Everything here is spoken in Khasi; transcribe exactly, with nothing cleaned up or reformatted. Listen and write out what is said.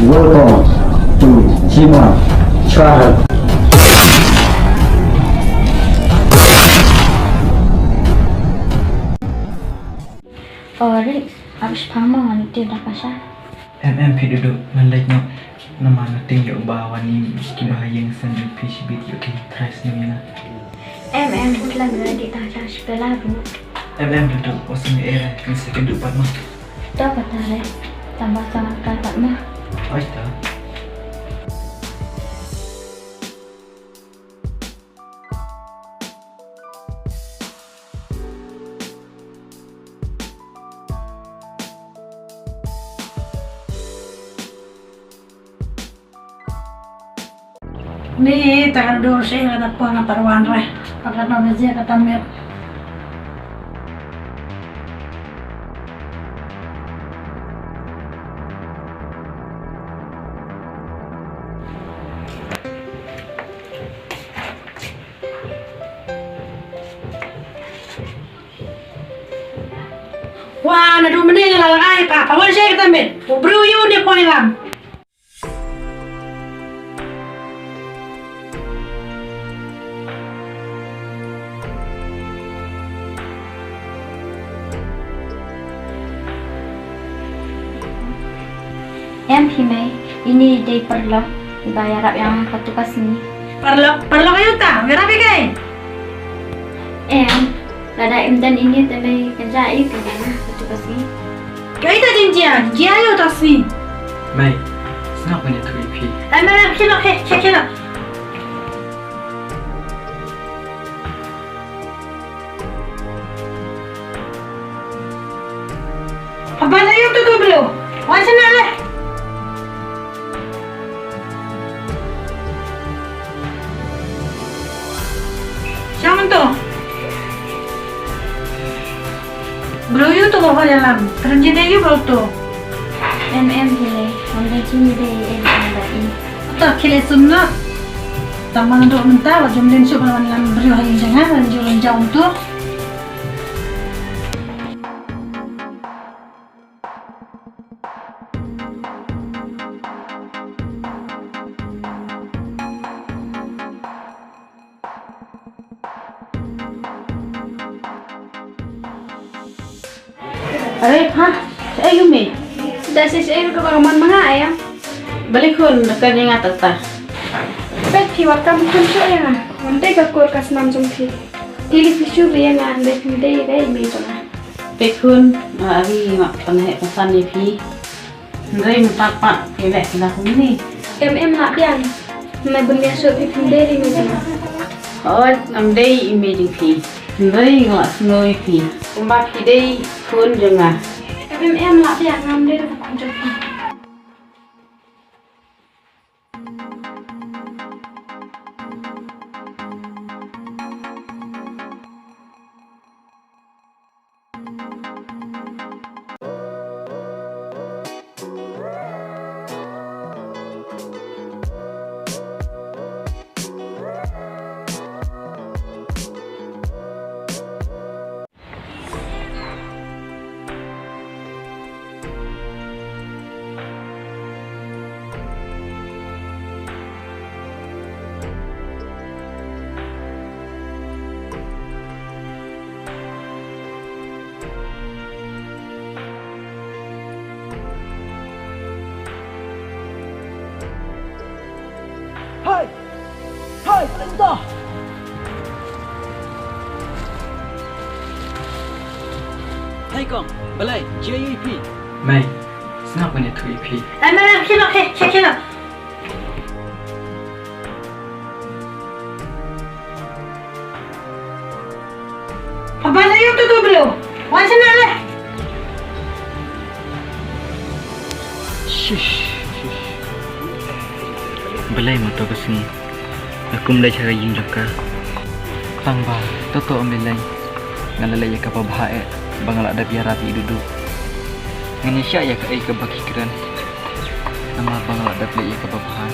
Welcome to Jima Channel. Ori, abis pama ngan ti da kasha. Em em phi Dudu, ngan leit noh. Namar nga tieng ïoh ba wan ïing kiba ha ïing san ïoh phi shibit ïoh ki trai snem ïa nga. Em em, phi la ngi di ta cha shipela ru. Em em Dudu, wa sngewbha ïa nga, ngi sa kynduh pat ma. To kata re, tang ba sa ngan kai pat ma. Oi ta. Ni ta ka dur shi ka ta pon na parwan re. Pakat no biji ka ta mir. Wa, naduh mynne nga la ai pa, pa wan shai ka ta mit. U briew ïa u ne poi lam. Em phi mei, ini dei paralok, iba ïarap ïa nga katto ka sngi. Paralok, paralok aïu ta, ïarap ïa kaei? Em, lada im don ini te mei ka jia ïa ka jia katto ka sngi. Kaei ta jingjia, jia ïa u ta sngi. Mei, sngap ban ïathuh ïa phi. Em, em, em, khie noh, khie, khie, khie noh. Haba la ïoh tu tu bro. Wan shane le. Shang tu. Bro ïoh tu ko hol ïalam. Kren jide ïoh bro tu. Em em hi le. Wan da jingide em em da i. Ta khile sum na. Tang man dok mynta, wat jom lin shuh ban wan lam briew ha ïing jong nga, wan jom wan jaw tu. Are, ha, shaei u mei? Da shaei shaei ruh kaba ka mon ma nga ïa. Balei khun, da kren ïa nga tata. Peit phi wat kam khun shuh ïa nga. Wan dei ka kur ka snam jong phi. Phi leh phi shu ïa nga, dei phi dei dei mei jong nga. Peit khun, nga ari ma pynheh pynsan ïa phi. Hynrei mynta pat phi leh phi la kumne. Em em lah biang. Hynrei bun biang shuh phi phin dei ri mei jong nga. Hooid, ngam dei i mei jong phi. Hynrei nga la sngew ïa phi. Kumba phi dei khun jong nga. Em em lah biang ngam dei ri khun jong phi. Hai! Hai, balei mynta? Hai kong, balei, jia ïa phi? Mei, sngap ban ïathuh ïa phi. Ai, mei, mei, khie noh, khie, khie, khie noh. Haba la ïoh tu tu bro. Wan shane le. Shush, shush. Balei ma to ka sngi nga kum leit sha ka ïing jong ka. Tang ba to to ym lei lei. Nga la leh ïa kaba bha eh ba nga la dep ïarap ïa i Dudu. Ngan ïa shah ïa kaei kaba ki kren. Namar ba nga la dep leh ïa kaba bha.